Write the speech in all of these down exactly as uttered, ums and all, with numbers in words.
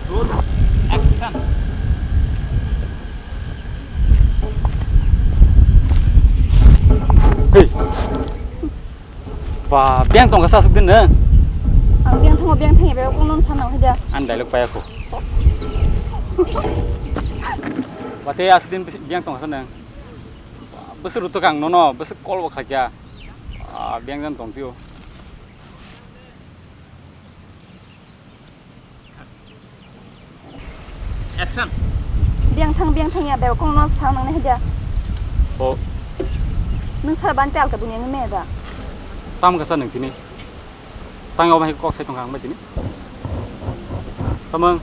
Action. Hey. Ba, biyang tongkha sa aswk din nang? Ang biyang thango, biyang thangya, biyang kung nung sanang haja. Ang dialogue paya ko. Wate aswk din biyang tongkha sa nang. Bwswk rutuk ang nono, bwswk call bo khlai kya. Ah, biyang jan tong tio. Action. Biyang thang, biyang thang ya, bel kong no sa nang ne haja. O. Nung sar ban pe alka dunia ngi me da. Tam ka sa nang tini. Tang o bai kok sai tong kha ang bai tini. Tamang.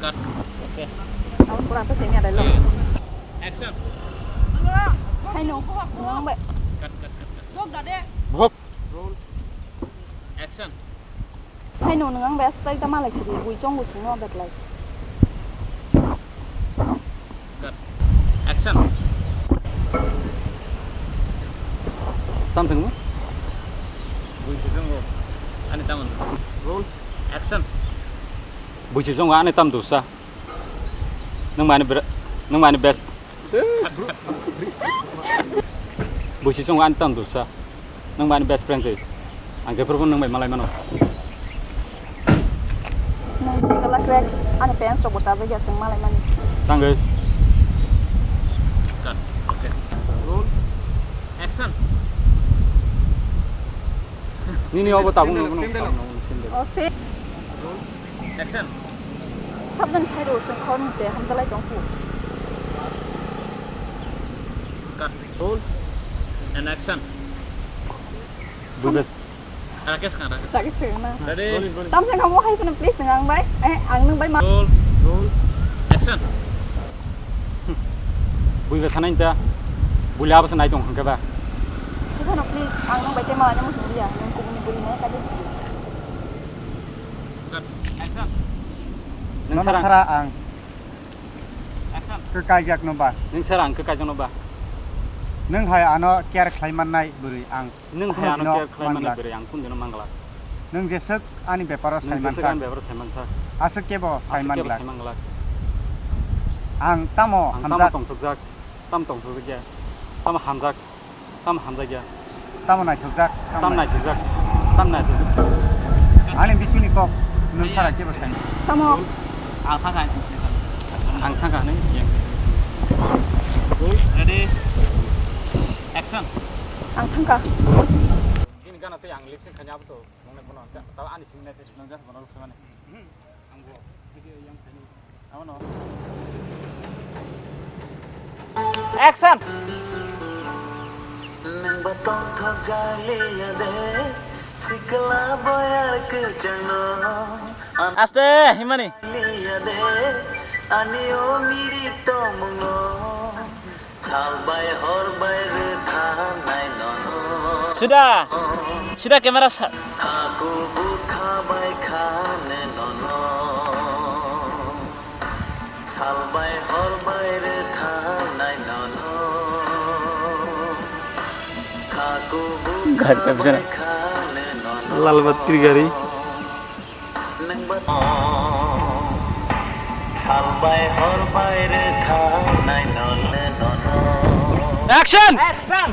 Cut. Okay. Ang kurang pe sai ni ada lo. Yes. Action. Hai no. Nang bai. Cut, cut, cut, cut. Bok da de. Bok. Roll. Action. Hai no, nung ang bai aswk ta malai sidi, bui chongo sungno betlai. Cut. Action. Tam thangmo? Bui si chongo. Ani tam. Roll. Action. Bui si chongo, ani tam dosa. Nung mani bre-, nung mani best. Buisi chwng ani tam dosa. Nwng bai ani best friend se. Ang jephuru phano nwng bai malai mano. Nwng buji gala cracks, ani pants rok bo chajak ya, chwng malai mani. Tangwi. Cut. Okay. Roll. Action. Nini obo tabung same dialogue, nungno, same dialogue. Tabung nungno, same dialogue. Oh, same. Action. Sabjani side o chwng khoroknwi se hamjalai tong kho. Cut. Roll. And action. Bui bes. Rakesh khan, Rakesh. Rakesh khan na. Ready? Rolling, rolling. Tamsa kamo hai phano please nang ang bai. Eh, ang nang bai ma. Roll. Roll. Action. Bui bes sanai ta. Bui laba sanai tong hangke ba. Hai phano please ang nang bai te malai mo sungya. Nang kubuni bui nai kaje si. Cut. Action. Nang sarang. Sara ang. Action. Kwkaijakno ba? Nang sarang kwkaijakno ba? Nang hai ano care khlai mannai bwrwi ang. Nang hai ano care khlai mannai bwrwi ang kundino mangla. Nang jeswk ani beparo sai mansa. Nang jeswk ani beparo sai mansa. Aswk kebo sai mangla. Ang tamo hamjak. Ang tamo tongthokjak. Tamo tongthokjak ya. Tamo hamjak. Tamo hamjakya. Tamo naithokjak. Tamo naithokjak. Tamo naithokjak. Ani bisingni kok nwng sara kebo sai. Tamo. Ang thangkha. Ang thangkha hinwi yang. Ready? Action. Ang thangkha. Bini gana tei ang lip sync khaina abo to. Mwngnai bono. Tao ani simi nai tei. Nwng just bono lukhe mani. Action! Nwngba tongthok jaliya de, sikla boyar kwchangno. Aste, himani. Jaliya de, ani o mirik tongmungno. Sal bai hor bai rwthanai nono. Sida, sida camera sa. Kha kubuk kha bai kha ne nono. Sal bai hor bai rwthanai nono. Kha kubuk kha bai kha ne nono. Lal batti gari. Nwngba salbai horbai rwthanai nole nono. Action! Action!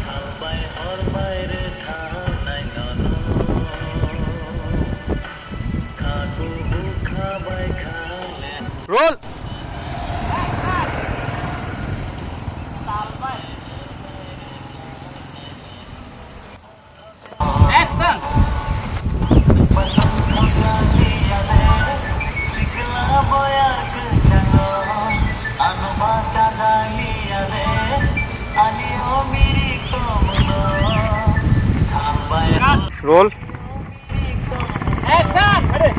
Salbai horbai rwthanai nono. Kha kubuk kha bai kha le. Roll! Action! Roll. Action! Ready?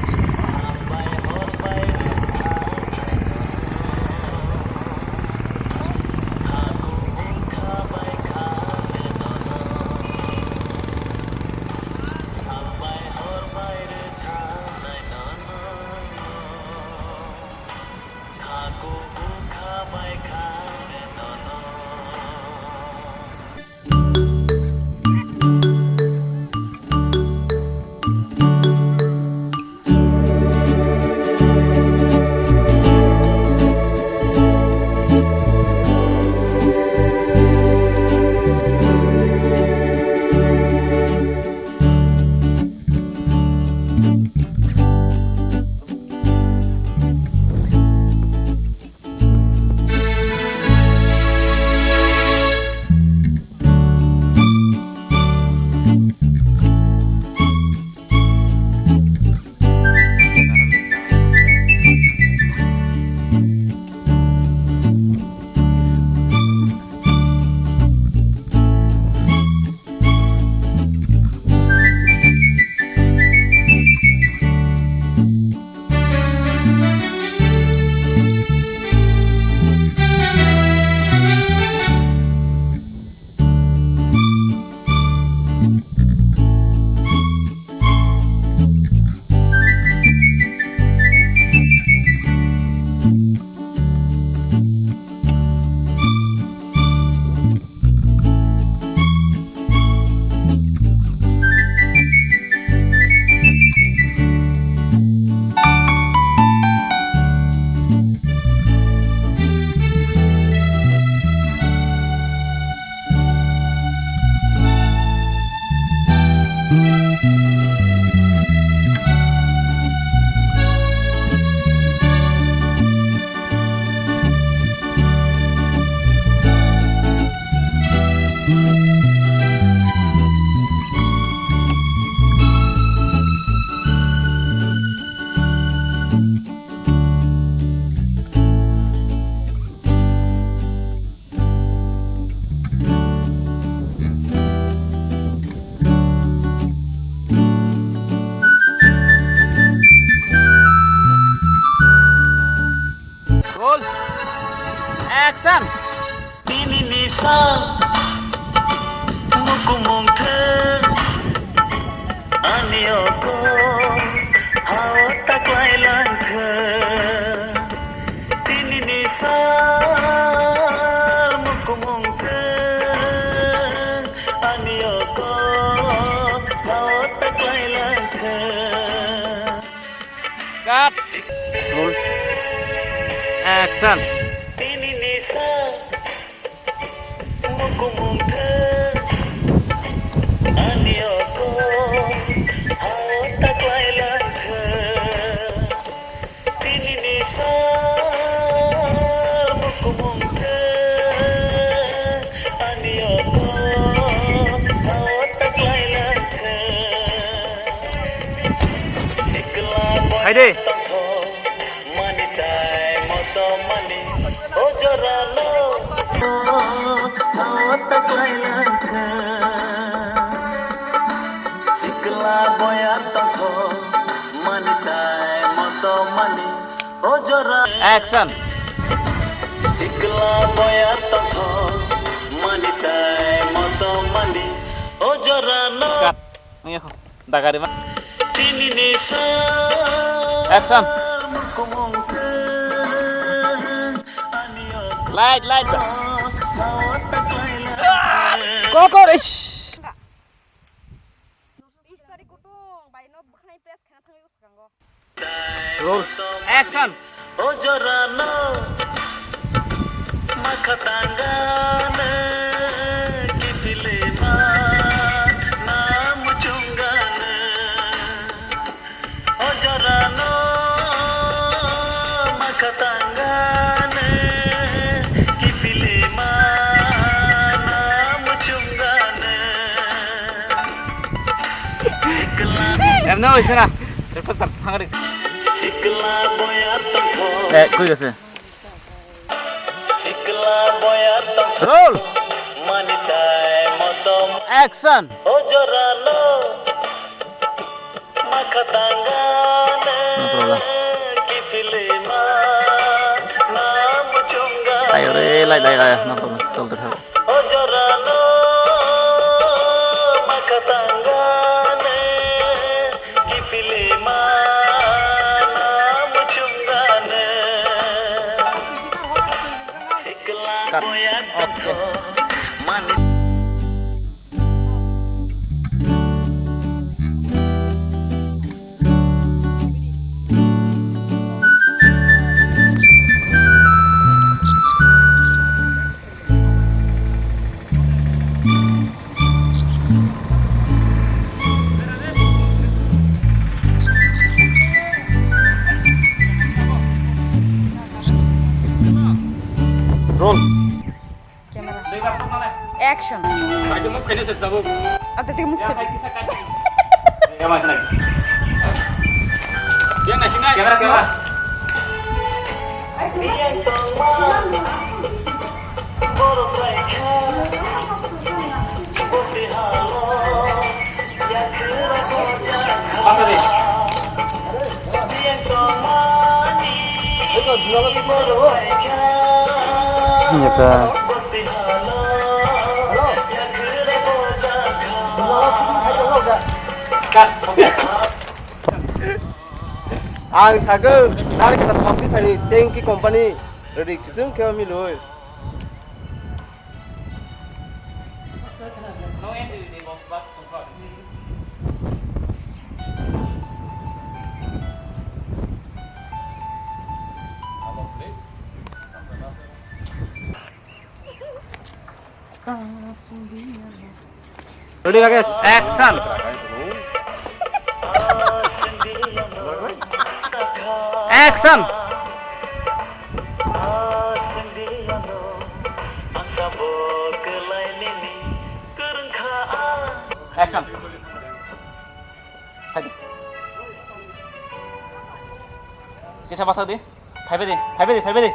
Action! Tini ni sal nukumung thwng ani oko hao taklai lang thwng. Tini ni sal nukumung thwng ani oko hao taklai lang thwng. Cut. Roll. Action. Tini ni sal nukumung thwng ani oko hao taklai lang thwng. Tini ni sal nukumung thwng ani oko hao taklai lang thwng. Sikla boy Hai de. Tongthok mani tai motom mani o jorano hao taklai lang thwng. Sikla boya tongthok mani tai motom mani o jora. Action. Sikla boya tongthok mani tai motom mani o jorano. Cut. Iya, dagari ma. Tini ni sal Action. Nukumung thwng ani oko Light, light. Hao taklai lang thwng. Kokor, ish. Istari kutung, bai no bwkhanai press khana thangwi swkango. Roll. Action. O jorano makhatangano kipilima na muchungano. O jorano makhatangano kipilima na muchungano. Em no isana. Reporter thangari. Sikla boya tongthok. Eh, koi gase? Sikla boya tongthok. Roll. Mani tai motom. Action. O jorano makhatangano. No problem. Kipilima na muchungano. Ayo re, lai, lai, lai, no problem. Chol, chol, chol. O jorano makhatangano kipilima na muchungano. Sikla Cut. Boya tongthok mani. Roll. Camera. Action. Kaje muk kene se tabo. Ate te muk. Ya, kene. Hai kisa kaje. Ya, ma kena. Ya, nasi na. Camera, camera. Nyata. Ang sagwi nari kisa thokti phai tengki company rwdi kisung khe milwi. Ready, Rakesh? Action! Action! Action! Hai. Kisa basa di. Phaibai di, phaibai di, phaibai di.